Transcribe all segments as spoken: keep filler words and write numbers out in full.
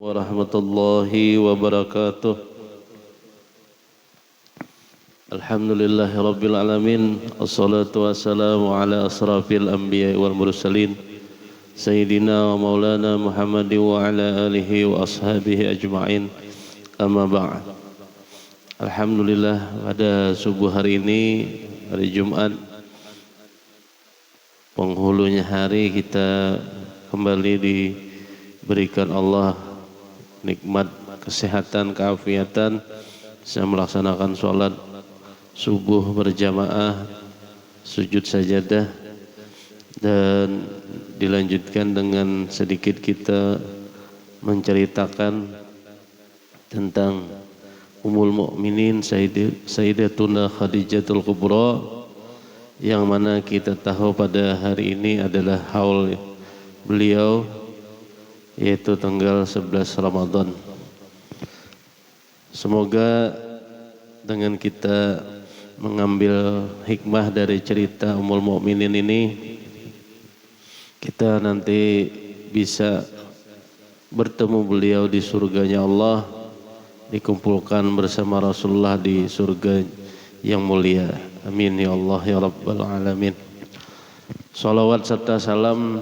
warahmatullahi wabarakatuh. Alhamdulillahirabbil alamin. Wassalatu wassalamu ala asrafil anbiya wal mursalin, sayyidina wa maulana Muhammadin wa ala alihi wa ashabihi ajma'in. Amma ba'd. Alhamdulillah, pada subuh hari ini, hari Jumat, penghulunya hari, kita kembali diberikan Allah nikmat kesehatan, keafiatan, bisa melaksanakan sholat subuh berjamaah, sujud sajadah, dan dilanjutkan dengan sedikit kita menceritakan tentang Ummul Mukminin Sayyidi-, Sayyidatuna Khadijatul Kubra, yang mana kita tahu pada hari ini adalah haul beliau, yaitu tanggal sebelas Ramadan. Semoga dengan kita mengambil hikmah dari cerita Ummul Mukminin ini, kita nanti bisa bertemu beliau di surganya Allah, dikumpulkan bersama Rasulullah di surga yang mulia. Amin ya Allah ya Rabbal Alamin. Salawat serta salam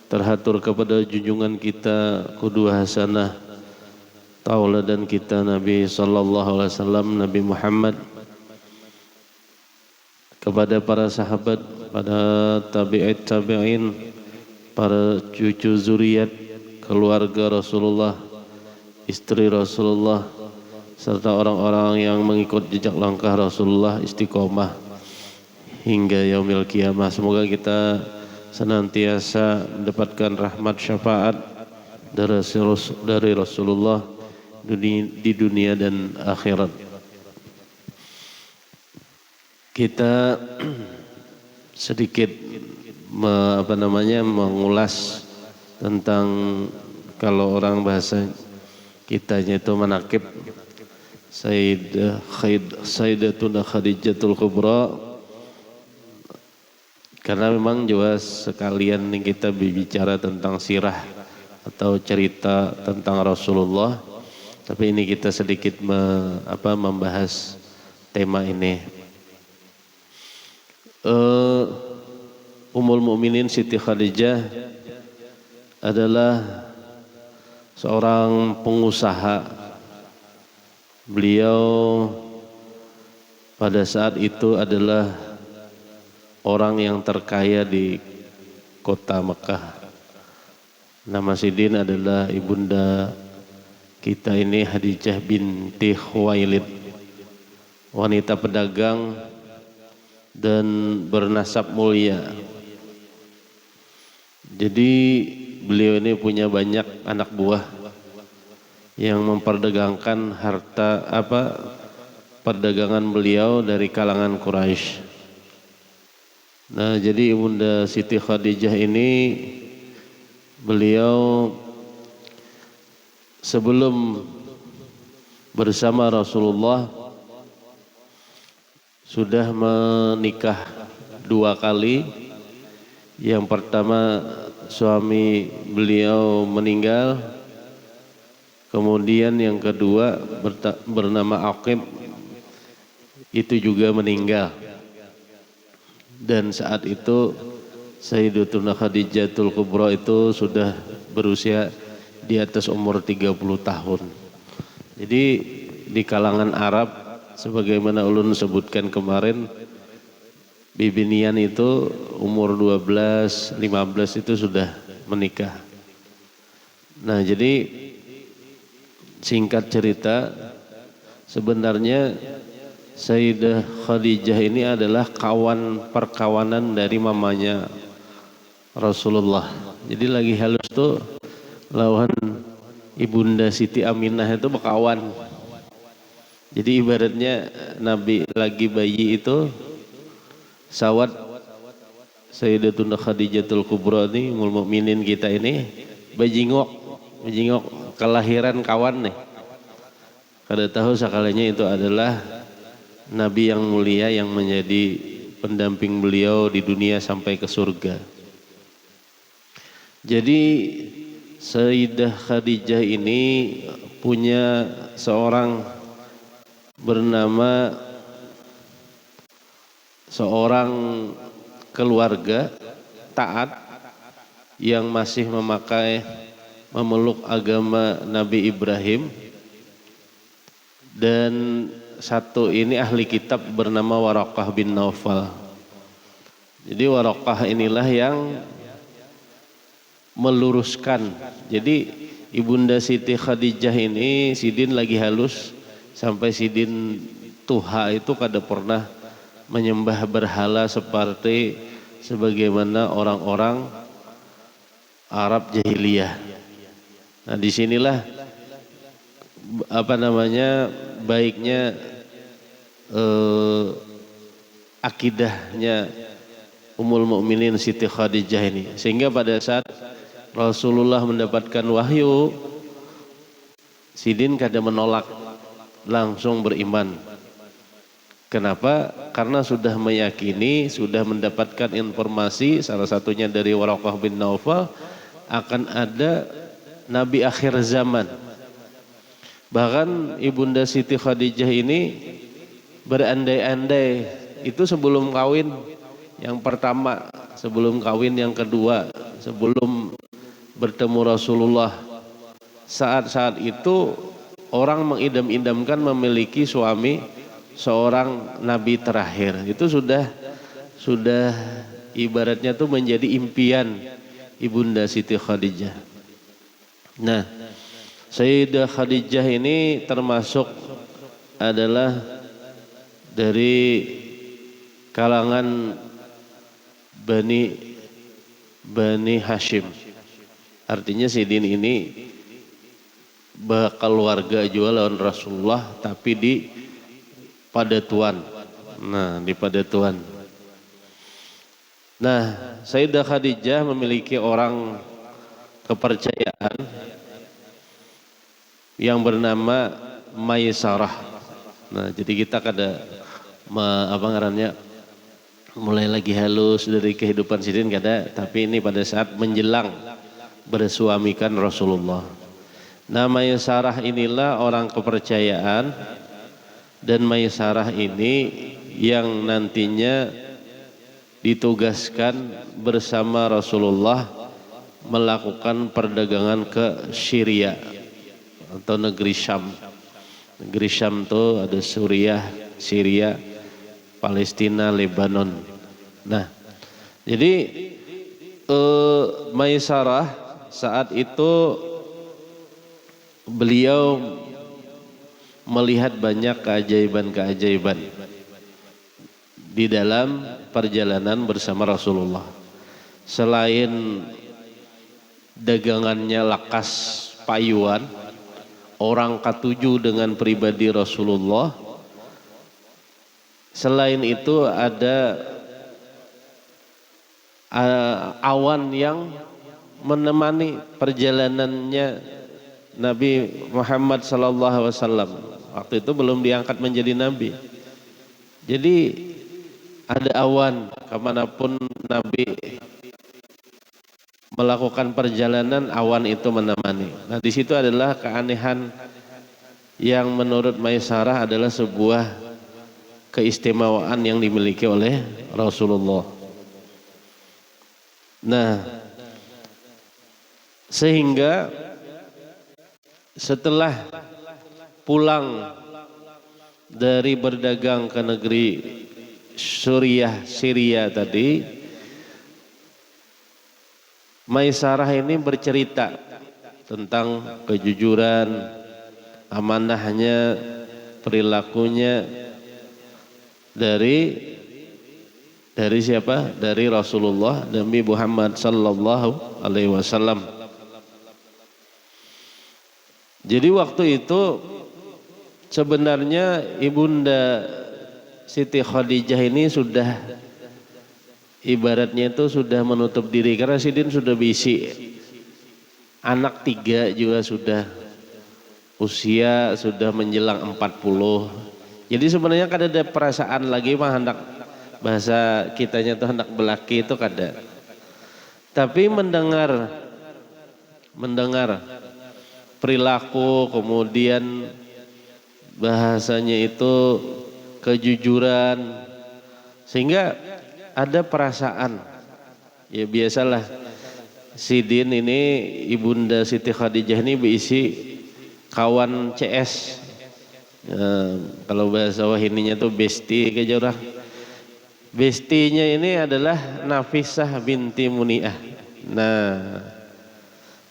terhatur kepada junjungan kita, qudwah hasanah, tauladan kita, Nabi sallallahu alaihi wasallam, Nabi Muhammad, kepada para sahabat, pada tabi'it tabi'in, para cucu zuriat, keluarga Rasulullah, istri Rasulullah, serta orang-orang yang mengikut jejak langkah Rasulullah istiqomah hingga yaumil qiyamah. Semoga kita senantiasa mendapatkan rahmat syafaat dari Rasul-, dari Rasulullah duni-, di dunia dan akhirat. Kita sedikit me-, apa namanya, mengulas tentang, kalau orang bahasa kitanya itu, manakib Sayyidah Khaid-, Sayyidatuna Khadijatul Kubra. Karena memang jua sekalian nih kita berbicara tentang sirah atau cerita tentang Rasulullah, tapi ini kita sedikit me-, apa, membahas tema ini. Eh, Ummul Mukminin Siti Khadijah adalah seorang pengusaha. Beliau pada saat itu adalah orang yang terkaya di kota Mekah. Nama sidin adalah ibunda kita ini, Khadijah binti Khuwailid, wanita pedagang dan bernasab mulia. Jadi, beliau ini punya banyak anak buah yang memperdagangkan harta, apa, perdagangan beliau dari kalangan Quraisy. Nah, jadi Ibunda Siti Khadijah ini, beliau sebelum bersama Rasulullah sudah menikah dua kali. Yang pertama, suami beliau meninggal. Kemudian yang kedua berta-, bernama Aqib, itu juga meninggal. Dan saat itu Sayyidatuna Khadijatul Kubra itu sudah berusia di atas umur tiga puluh tahun. Jadi, di kalangan Arab, sebagaimana ulun sebutkan kemarin, bibinian itu umur dua belas, lima belas itu sudah menikah. Nah, jadi, singkat cerita, sebenarnya Sayyidah Khadijah ini adalah kawan perkawanan dari mamanya Rasulullah. Jadi, lagi halus tuh lawan Ibunda Siti Aminah itu bekawan. Jadi, ibaratnya Nabi lagi bayi itu, sawat Sayyidatuna Khadijatul Kubra ni, Ummul Mukminin kita ini, bajingok, bajingok kelahiran kawan nih. Kada tahu sakalinya itu adalah Nabi yang mulia yang menjadi pendamping beliau di dunia sampai ke surga. Jadi, Sayyidah Khadijah ini punya seorang bernama seorang keluarga taat yang masih memakai memeluk agama Nabi Ibrahim, dan satu ini ahli kitab bernama Waraqah bin Naufal. Jadi Waraqah inilah yang meluruskan. Jadi Ibunda Siti Khadijah ini sidin lagi halus sampai sidin tuha itu kada pernah menyembah berhala seperti sebagaimana orang-orang Arab jahiliyah. Nah, di sinilah apa namanya baiknya eh, akidahnya Ummul Mukminin Siti Khadijah ini. Sehingga pada saat Rasulullah mendapatkan wahyu, sidin kada menolak, langsung beriman. Kenapa? Karena sudah meyakini, sudah mendapatkan informasi, salah satunya dari Waraqah bin Naufal, akan ada nabi akhir zaman. Bahkan Ibunda Siti Khadijah ini berandai-andai itu sebelum kawin yang pertama, sebelum kawin yang kedua, sebelum bertemu Rasulullah. Saat-saat itu orang mengidam-idamkan memiliki suami seorang nabi terakhir. Itu sudah sudah ibaratnya tuh menjadi impian Ibunda Siti Khadijah. Nah, Sayyidah Khadijah ini termasuk adalah dari kalangan Bani Bani Hashim. Artinya sidin ini berkeluarga juga lawan Rasulullah tapi di Padatuan. Nah, di Padatuan. Nah, Sayyidah Khadijah memiliki orang kepercayaan yang bernama Maisarah. Nah, jadi kita kada me, apa ngarannya mulai lagi halus dari kehidupan sidin kada, tapi ini pada saat menjelang bersuamikan Rasulullah. Nah, Maisarah inilah orang kepercayaan dan Maisarah ini yang nantinya ditugaskan bersama Rasulullah melakukan perdagangan ke Syria atau negeri Syam. Negeri Syam tuh ada Suriah, Syria, Palestina, Lebanon. Nah, jadi eh, Maisarah saat itu beliau melihat banyak keajaiban-keajaiban di dalam perjalanan bersama Rasulullah. Selain dagangannya lakas payuan, orang katuju dengan pribadi Rasulullah. Selain itu ada uh, awan yang menemani perjalanannya Nabi Muhammad sallallahu alaihi wasallam. Waktu itu belum diangkat menjadi nabi. Jadi ada awan kemanapun Nabi melakukan perjalanan, awan itu menemani. Nah, di situ adalah keanehan yang menurut Maisarah adalah sebuah keistimewaan yang dimiliki oleh Rasulullah. Nah, sehingga setelah pulang dari berdagang ke negeri Suriah, Syria tadi, Maisarah ini bercerita tentang kejujuran, amanahnya, perilakunya dari dari siapa? Dari Rasulullah Nabi Muhammad sallallahu alaihi wasallam. Jadi waktu itu sebenarnya Ibunda Siti Khadijah ini sudah ibaratnya itu sudah menutup diri karena sidin sudah bisi anak tiga juga sudah usia sudah menjelang empat puluh. Jadi sebenarnya kada ada perasaan lagi mah hendak bahasa kitanya tuh hendak belaki itu kada. Tapi mendengar mendengar perilaku, kemudian bahasanya itu kejujuran, sehingga ada perasaan. Ya biasalah, sidin ini, Ibunda Siti Khadijah ini berisi kawan C S. Ya, kalau bahasa wahininya tuh bestie aja orang. Bestinya ini adalah Nafisah binti Muniah. Nah,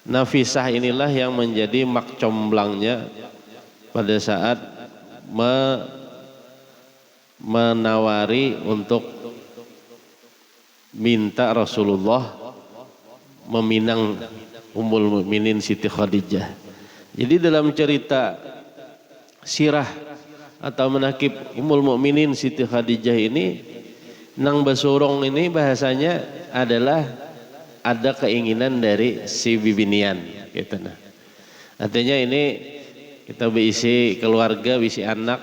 Nafisah inilah yang menjadi makcomblangnya pada saat me- menawari untuk minta Rasulullah meminang Ummul Mukminin Siti Khadijah. Jadi dalam cerita sirah atau menakib Ummul Mukminin Siti Khadijah ini, nang basurung ini bahasanya adalah ada keinginan dari si bibinian, gitu nah. Artinya ini kita berisi keluarga, berisi anak,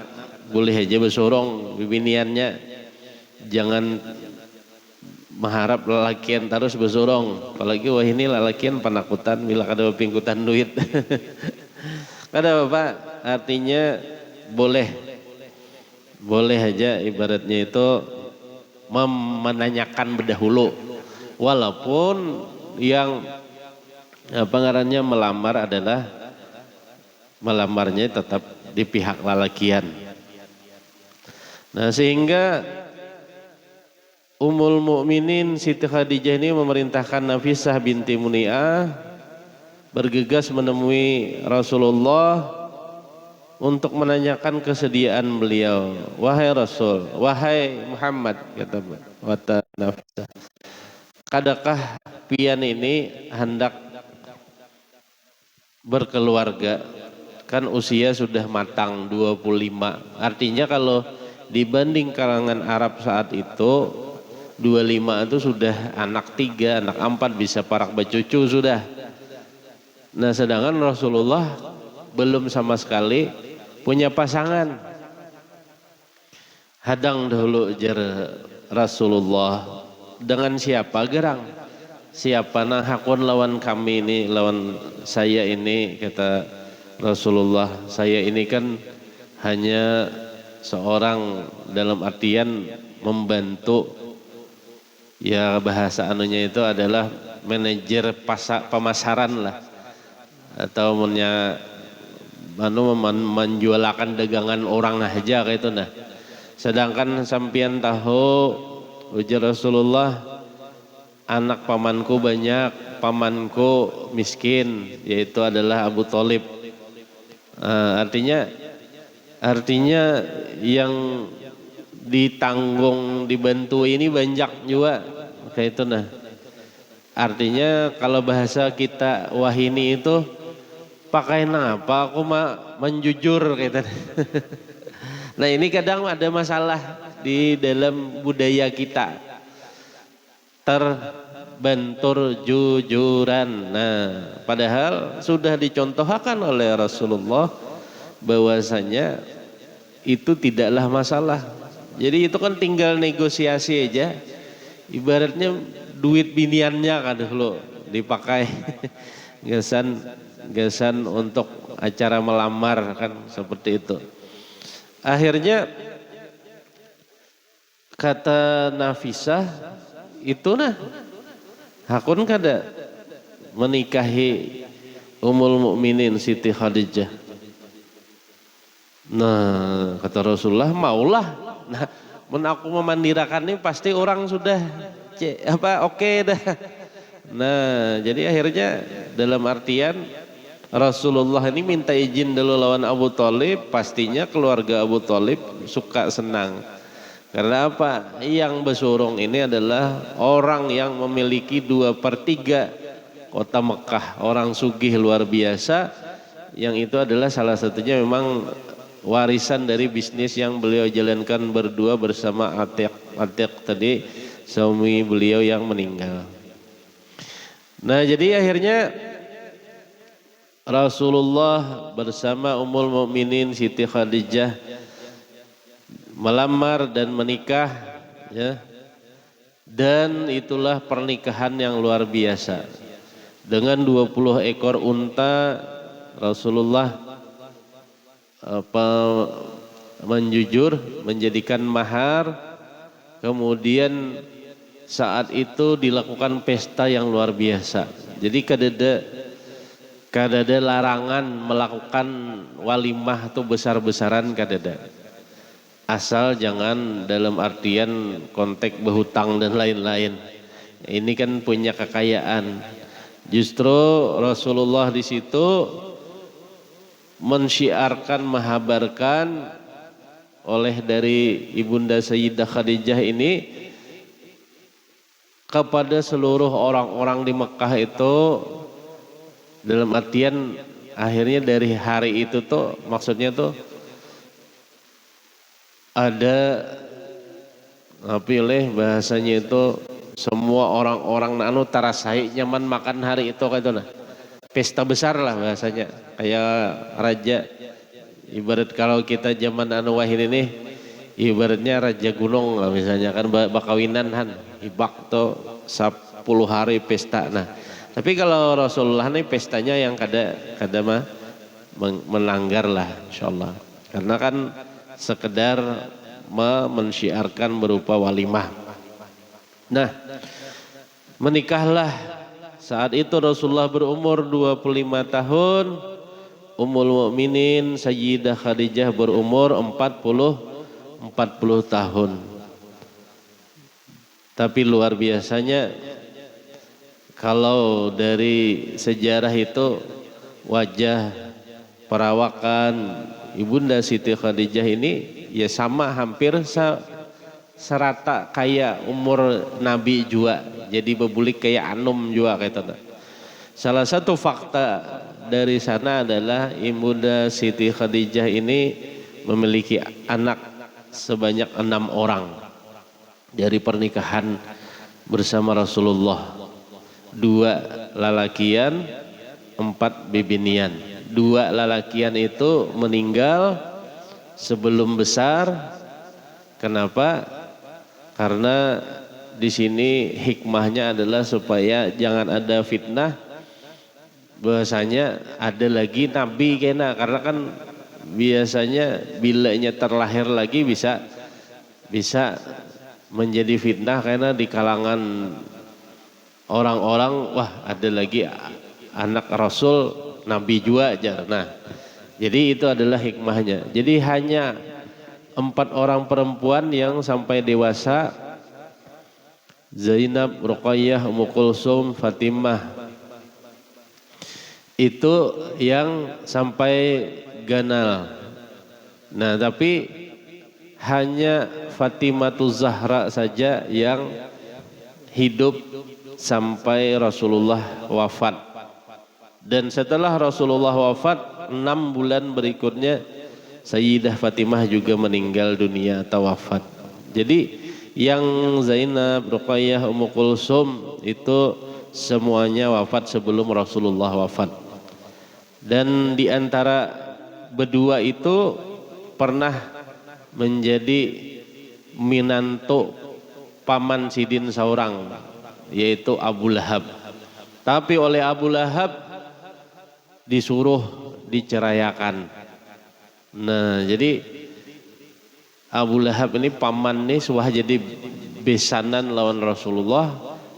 boleh aja basurung bibiniannya. Jangan mengharap lalakian terus basurung. Apalagi wahini lalakian panakutan bila kada bapingkutan duit. Kada apa-apa, artinya boleh. Boleh aja ibaratnya itu mem- menanyakan bedahulu. Walaupun yang apa ngarannya melamar adalah melamarnya tetap di pihak lalakian. Nah, sehingga Ummul Mukminin Siti Khadijah ini memerintahkan Nafisah binti Muniah bergegas menemui Rasulullah untuk menanyakan kesediaan beliau. "Wahai Rasul, wahai Muhammad," kata, kata Nafisah, "kadakah pian ini hendak berkeluarga?" Kan usia sudah matang, dua puluh lima. Artinya kalau dibanding kalangan Arab saat itu, dua puluh lima itu sudah anak tiga, anak empat, bisa parak bacucu sudah. Nah, sedangkan Rasulullah belum sama sekali punya pasangan. "Hadang dahulu," jar Rasulullah. "Dengan siapa gerang? Siapa nang hakun lawan kami ini, lawan saya ini?" kata Rasulullah. "Saya ini kan hanya seorang, dalam artian membantu, ya bahasa anunya itu adalah manajer pasa- pemasaran lah, atau menya anu man- menjualakan dagangan orang aja kayak itu nah. Sedangkan sampian tahu, ujar Rasulullah, anak pamanku banyak, pamanku miskin, yaitu adalah Abu Thalib. Eh, artinya, artinya yang ditanggung, dibantu ini banyak juga, kayak itu nah. Artinya kalau bahasa kita wahini itu, "Pakai napa aku ma- menjujur," kayak itu. Nah, ini kadang ada masalah di dalam budaya kita. Terbentur jujuran. Nah, padahal sudah dicontohakan oleh Rasulullah bahwasanya itu tidaklah masalah. Jadi itu kan tinggal negosiasi aja. Ibaratnya duit biniannya kan dulu dipakai gasan gasan untuk acara melamar kan seperti itu. Akhirnya kata Nafisah, "Itu nah, hakun kada menikahi Ummul Mukminin Siti Khadijah?" Nah, kata Rasulullah, "Maulah." Nah, mun aku memandirakan ini pasti orang sudah ce- apa oke dah. Nah, jadi akhirnya dalam artian Rasulullah ini minta izin dulu lawan Abu Thalib, pastinya keluarga Abu Thalib suka senang. Karena apa? Yang bersurung ini adalah orang yang memiliki dua per tiga kota Mekah, orang sugih luar biasa, yang itu adalah salah satunya memang warisan dari bisnis yang beliau jalankan berdua bersama Atiq. Atiq tadi, suami beliau yang meninggal. Nah, jadi akhirnya Rasulullah bersama Ummul Mukminin Siti Khadijah melamar dan menikah, ya. Dan itulah pernikahan yang luar biasa. Dengan dua puluh ekor unta, Rasulullah apa, menjujur, menjadikan mahar, kemudian saat itu dilakukan pesta yang luar biasa. Jadi kadada kadada larangan melakukan walimah tu besar-besaran, kadada. Asal jangan dalam artian kontek berhutang dan lain-lain. Ini kan punya kekayaan. Justru Rasulullah di situ mensyiarkan, menghabarkan oleh dari Ibunda Sayyidah Khadijah ini kepada seluruh orang-orang di Mekah itu, dalam artian akhirnya dari hari itu tuh, maksudnya tuh ada, tapi oleh bahasanya itu, semua orang-orang anu tarasai nyaman makan hari itu, kayak itu nah. Pesta besar lah bahasanya, kayak raja. Ibarat kalau kita zaman anu wahini nih, ibaratnya raja gunung lah, misalnya kan ba- bakawinan han, hibak tuh sepuluh hari pesta. Nah, tapi kalau Rasulullah nih pestanya yang kada kada mah meng- melanggar lah, insyaallah. Karena kan sekedar me- mensyiarkan berupa walimah. Nah, menikahlah. Saat itu Rasulullah berumur dua puluh lima tahun, Ummul Mukminin Sayyidah Khadijah berumur empat puluh, empat puluh tahun. Tapi luar biasanya, kalau dari sejarah itu, wajah, perawakan Ibunda Siti Khadijah ini ya sama hampir sa- serata kaya umur Nabi jua. Jadi bebulik kaya anum jua kaya itu. Salah satu fakta dari sana adalah Ibunda Siti Khadijah ini memiliki anak sebanyak enam orang dari pernikahan bersama Rasulullah. Dua lalakian, empat bibinian. Dua lalakian itu meninggal sebelum besar. Kenapa? Karena di sini hikmahnya adalah supaya jangan ada fitnah bahwasanya ada lagi nabi kena, karena kan biasanya bilanya terlahir lagi bisa bisa menjadi fitnah karena di kalangan orang-orang, wah, ada lagi anak rasul, nabi jua, jar. Nah, jadi itu adalah hikmahnya. Jadi hanya empat orang perempuan yang sampai dewasa, Zainab, Ruqayyah, Ummu Kulsum, Fatimah. Itu yang sampai ganal. Nah, tapi hanya Fatimatu Zahra saja yang hidup sampai Rasulullah wafat. Dan setelah Rasulullah wafat, enam bulan berikutnya Sayyidah Fatimah juga meninggal dunia atau wafat. Jadi yang Zainab, Ruqayyah, Ummu Kulsum itu semuanya wafat sebelum Rasulullah wafat. Dan di antara berdua itu pernah menjadi minantu paman sidin seorang, yaitu Abu Lahab. Tapi oleh Abu Lahab disuruh diceraikan. Nah, jadi Abu Lahab ini paman nih suah jadi besanan lawan Rasulullah,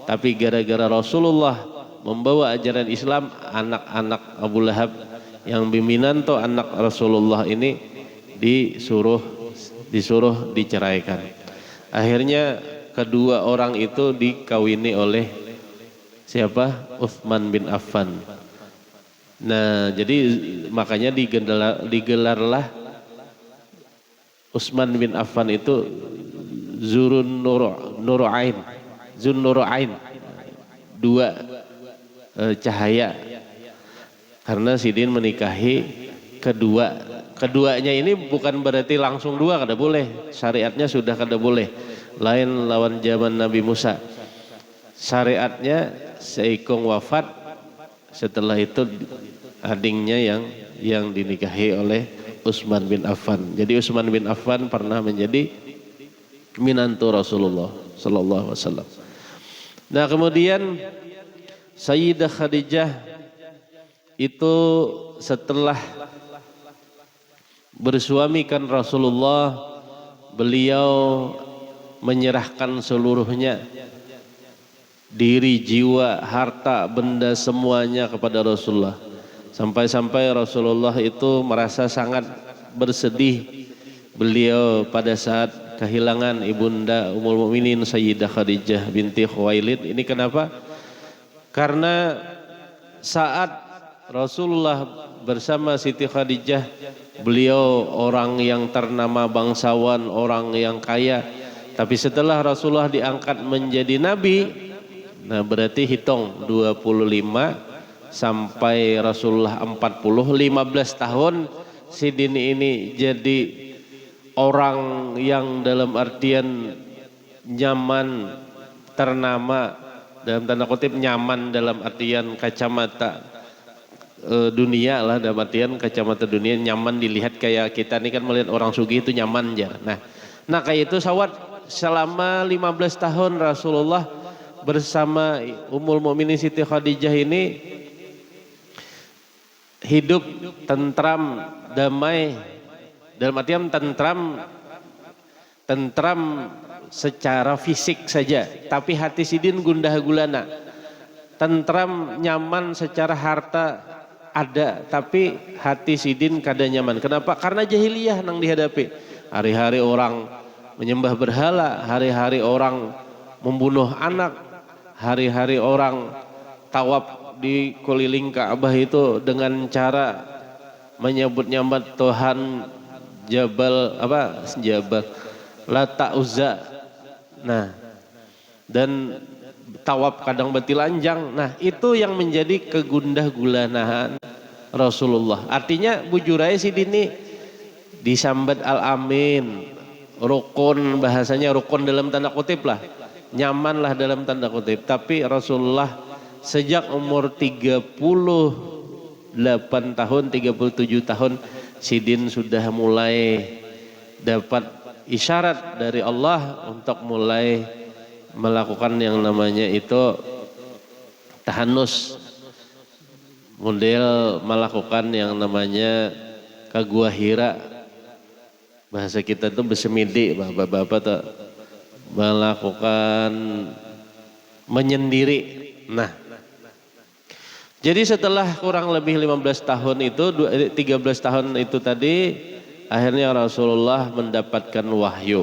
tapi gara-gara Rasulullah membawa ajaran Islam, anak-anak Abu Lahab yang bimbingan tuh anak Rasulullah ini disuruh disuruh diceraikan. Akhirnya kedua orang itu dikawini oleh siapa? Uthman bin Affan. Nah, jadi makanya digelar, digelarlah Utsman bin Affan itu Zurun Nur, Nurain, Zun Nurain, dua eh, cahaya. Karena sidin menikahi kedua. Keduanya ini bukan berarti langsung dua, kada boleh. Syariatnya sudah kada boleh. Lain lawan zaman Nabi Musa. Syariatnya seikung wafat, setelah itu adingnya yang yang dinikahi oleh Utsman bin Affan. Jadi Utsman bin Affan pernah menjadi minantu Rasulullah sallallahu alaihi wasallam. Nah, kemudian Sayyidah Khadijah itu setelah bersuamikan Rasulullah, beliau menyerahkan seluruhnya, diri, jiwa, harta, benda, semuanya kepada Rasulullah. Sampai-sampai Rasulullah itu merasa sangat bersedih beliau pada saat kehilangan Ibunda Ummul Mukminin Sayyidah Khadijah binti Khuwailid. Ini kenapa? Karena saat Rasulullah bersama Siti Khadijah, beliau orang yang ternama bangsawan, orang yang kaya. Tapi setelah Rasulullah diangkat menjadi nabi, nah, berarti hitung dua puluh lima sampai Rasulullah empat puluh, lima belas tahun sidin ini jadi orang yang dalam artian nyaman, ternama, dalam tanda kutip nyaman dalam artian kacamata, eh, dunia lah, dalam artian kacamata dunia nyaman dilihat, kayak kita ni kan melihat orang sugih itu nyaman jar. Nah, nah, kayak itu sawat selama lima belas tahun Rasulullah bersama Ummul Mukminin Siti Khadijah ini hidup tentram, damai, dalam artian tentram, tentram secara fisik saja, tapi hati sidin gundah gulana. Tentram, nyaman secara harta ada, tapi hati sidin kada nyaman. Kenapa? Karena jahiliyah nang dihadapi. Hari-hari orang menyembah berhala, hari-hari orang membunuh anak, hari-hari orang tawaf di kuliling Ka'bah itu dengan cara menyebut-nyebut Tuhan Jabal, apa, Jabal, Lata, Uzza. Nah, dan tawaf kadang batilanjang. Nah, itu yang menjadi kegundah gulanahan Rasulullah. Artinya bujur ai sidin ni disambat Al-Amin, rukun, bahasanya rukun dalam tanda kutip lah, nyaman lah dalam tanda kutip. Tapi Rasulullah sejak umur tiga puluh delapan tahun, tiga puluh tujuh tahun, sidin sudah mulai dapat isyarat dari Allah untuk mulai melakukan yang namanya itu tahanus, model melakukan yang namanya ke Gua Hira. Bahasa kita tuh besemidi, bapak-bapak tuh melakukan menyendiri. Nah, jadi setelah kurang lebih lima belas tahun itu, dua- eh, tiga belas tahun itu tadi, akhirnya Rasulullah mendapatkan wahyu.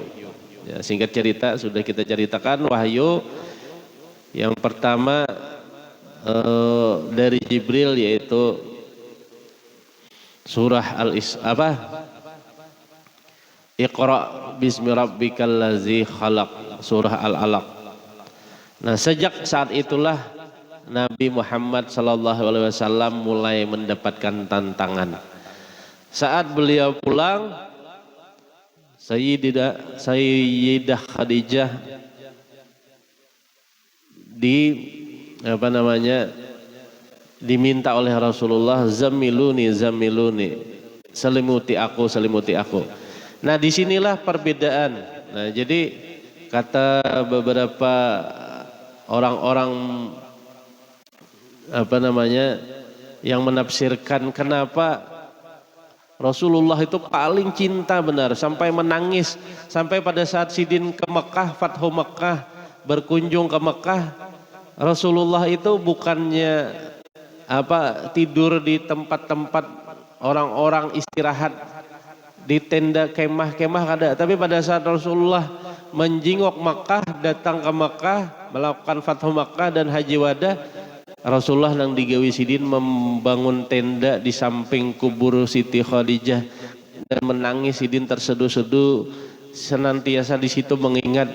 Ya, singkat cerita, sudah kita ceritakan wahyu yang pertama, eh, dari Jibril, yaitu surah Al-Is-, apa? Iqra bismi rabbikal ladzi khalaq, surah Al-Alaq. Nah, sejak saat itulah Nabi Muhammad sallallahu alaihi wasallam mulai mendapatkan tantangan. Saat beliau pulang, Sayyidah, Sayyidah Khadijah di, apa namanya, diminta oleh Rasulullah, "Zamiluni, zamiluni, selimuti aku, selimuti aku." Nah, disinilah perbedaan. Nah, jadi kata beberapa orang-orang, apa namanya, yang menafsirkan kenapa Rasulullah itu paling cinta benar, sampai menangis, sampai pada saat sidin ke Mekah, Fathu Mekah, berkunjung ke Mekah, Rasulullah itu bukannya, apa, tidur di tempat-tempat orang-orang istirahat, di tenda kemah-kemah, kada, tapi pada saat Rasulullah menjenguk Mekah, datang ke Mekah, melakukan Fathu Mekah dan Haji Wada, Rasulullah nang digawi sidin membangun tenda di samping kubur Siti Khadijah dan menangis, sidin terseduh-seduh, senantiasa di situ mengingat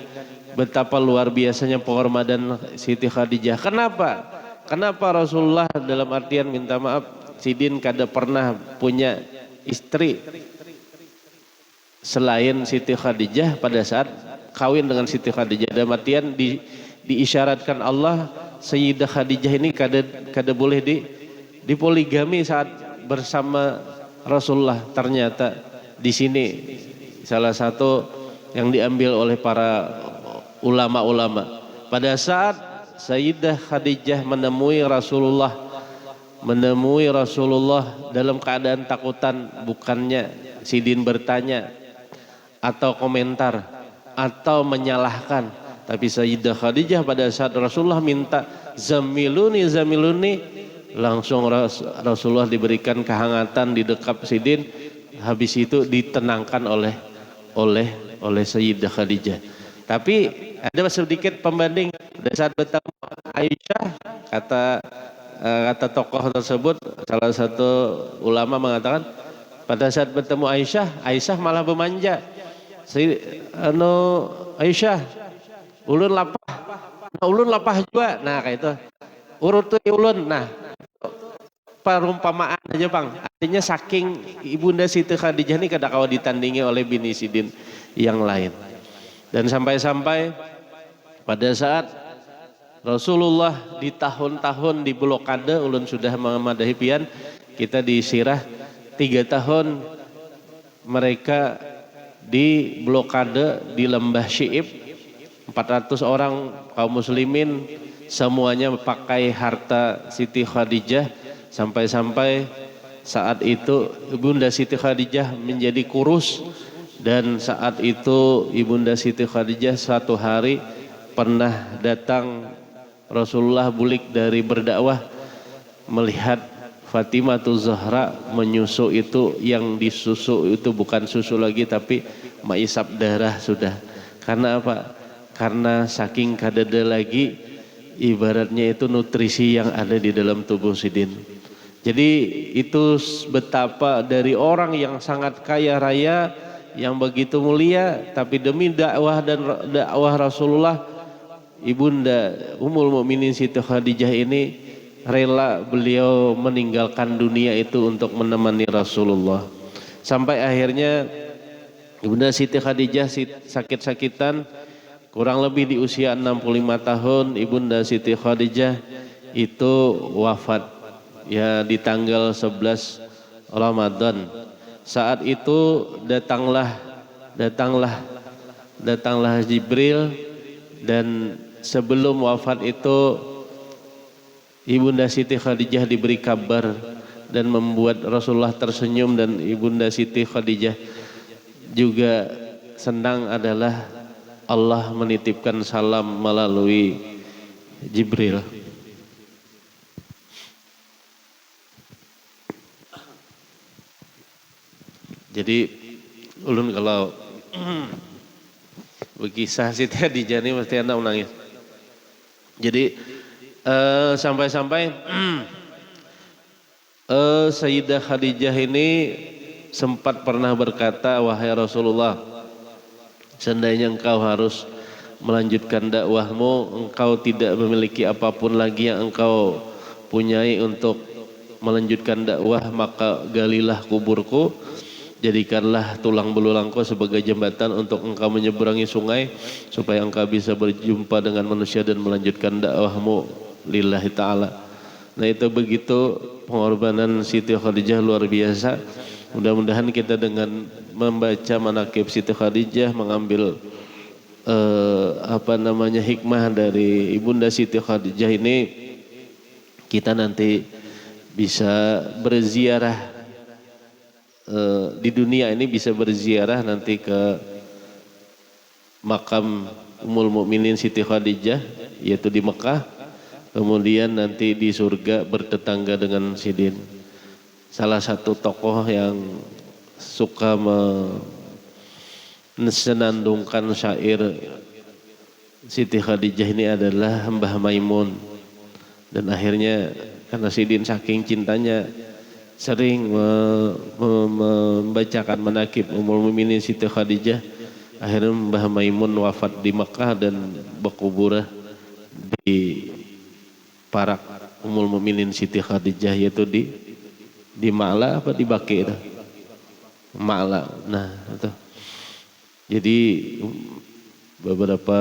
betapa luar biasanya pengorbanan Siti Khadijah. Kenapa? Kenapa Rasulullah, dalam artian, minta maaf, sidin kada pernah punya istri selain Siti Khadijah pada saat kawin dengan Siti Khadijah. Dalam artian di, diisyaratkan Allah, Sayyidah Khadijah ini kada, kada boleh di, dipoligami saat bersama Rasulullah. Ternyata di sini salah satu yang diambil oleh para ulama-ulama. Pada saat Sayyidah Khadijah menemui Rasulullah, menemui Rasulullah dalam keadaan takutan, bukannya sidin bertanya atau komentar atau menyalahkan, tapi Sayyidah Khadijah pada saat Rasulullah minta zamiluni, zamiluni, langsung Rasulullah diberikan kehangatan, didekap sidin, habis itu ditenangkan oleh oleh oleh Sayyidah Khadijah. Tapi ada sedikit pembanding, pada saat bertemu Aisyah, kata eh, kata tokoh tersebut, salah satu ulama mengatakan, pada saat bertemu Aisyah, Aisyah malah bermanja. Si anu Aisyah, ulun lapah. Nah, ulun lapah juga. Nah, kayak itu. Urut ulun. Nah, perumpamaan aja, Pang. Artinya saking Ibunda Siti Khadijah ini kada kawa ditandingi oleh bini sidin yang lain. Dan sampai-sampai pada saat Rasulullah di tahun-tahun di blokade, ulun sudah memadahi pian, kita di sirah tiga tahun mereka di blokade di lembah Syi'ib, empat ratus orang kaum muslimin, semuanya pakai harta Siti Khadijah, sampai-sampai saat itu Ibunda Siti Khadijah menjadi kurus, dan saat itu Ibunda Siti Khadijah satu hari pernah datang Rasulullah bulik dari berdakwah, melihat Fatimah Zahra menyusu itu, yang disusu itu bukan susu lagi tapi maisap darah sudah. Karena apa? Karena saking kadada lagi, ibaratnya itu nutrisi yang ada di dalam tubuh sidin. Jadi itu betapa dari orang yang sangat kaya raya, yang begitu mulia, tapi demi dakwah dan dakwah Rasulullah, Ibunda Ummul Mukminin Siti Khadijah ini rela beliau meninggalkan dunia itu untuk menemani Rasulullah. Sampai akhirnya Ibunda Siti Khadijah sakit-sakitan, kurang lebih di usia enam puluh lima tahun, Ibunda Siti Khadijah itu wafat, ya, di tanggal sebelas Ramadan. Saat itu datanglah datanglah datanglah Jibril, dan sebelum wafat itu Ibunda Siti Khadijah diberi kabar dan membuat Rasulullah tersenyum, dan Ibunda Siti Khadijah juga senang adalah Allah menitipkan salam melalui Jibril. Jadi ulun kalau berkisah Siti Khadijah ini mesti anak menangis. Jadi eh, sampai-sampai eh, Sayyidah Khadijah ini sempat pernah berkata, wahai Rasulullah, seandainya engkau harus melanjutkan dakwahmu, engkau tidak memiliki apapun lagi yang engkau punyai untuk melanjutkan dakwah, maka galilah kuburku, jadikanlah tulang belulangku sebagai jembatan untuk engkau menyeberangi sungai, supaya engkau bisa berjumpa dengan manusia dan melanjutkan dakwahmu lillahi ta'ala. Nah, itu begitu pengorbanan Siti Khadijah luar biasa. Mudah-mudahan kita dengan membaca manakib Siti Khadijah, mengambil eh, apa namanya hikmah dari Ibunda Siti Khadijah ini, kita nanti bisa berziarah eh, di dunia ini, bisa berziarah nanti ke makam Ummul Mukminin Siti Khadijah, yaitu di Mekah, kemudian nanti di surga bertetangga dengan sidin. Salah satu tokoh yang suka me- senandungkan syair Siti Khadijah ini adalah Mbah Maimun. Dan akhirnya karena sidin saking cintanya sering me- me- membacakan manakib Ummul Mukminin Siti Khadijah, akhirnya Mbah Maimun wafat di Mekah dan berkuburah di parak Ummul Mukminin Siti Khadijah, yaitu di di Ma'la apa di Baqi itu? Ma'la. Nah, itu. Jadi beberapa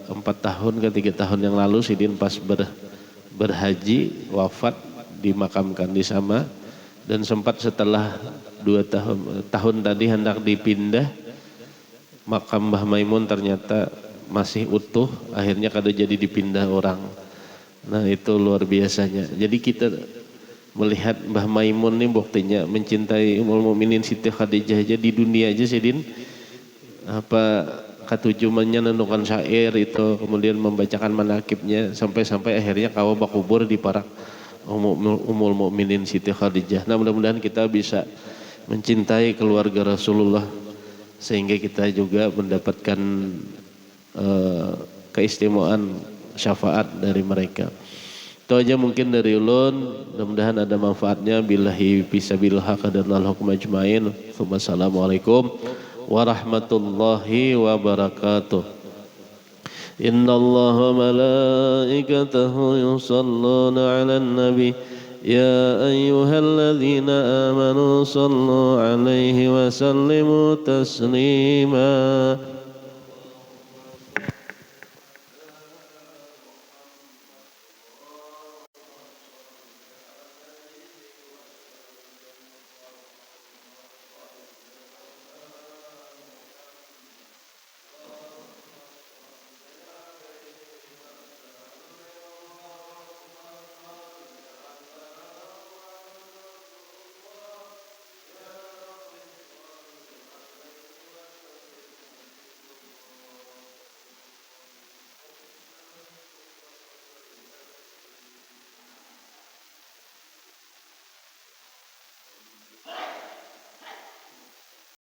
empat tahun ke tiga tahun yang lalu sidin pas ber, berhaji wafat, dimakamkan di sana, dan sempat setelah dua tahun tahun tadi hendak dipindah makam Mbah Maimun, ternyata masih utuh, akhirnya kada jadi dipindah orang. Nah, itu luar biasanya. Jadi kita melihat Mbah Maimun nih buktinya mencintai Ummul Mukminin Siti Khadijah aja di dunia aja, Sidin. Apa, katuju menyenandungkan syair itu, kemudian membacakan manakibnya, sampai-sampai akhirnya kawa bakubur di parak Ummul, Ummul Mukminin Siti Khadijah. Nah, mudah-mudahan kita bisa mencintai keluarga Rasulullah sehingga kita juga mendapatkan eh, keistimewaan syafaat dari mereka. Itu aja mungkin dari ulun, mudah-mudahan ada manfaatnya. Billahi fisabilillah, qadarnal hukum ajmain. Tsumma assalamualaikum warahmatullahi wabarakatuh. Innallaha wa malaikatahu yusalluna 'alan nabi. Ya ayyuhalladzina amanu sallu 'alaihi wa sallimu taslima.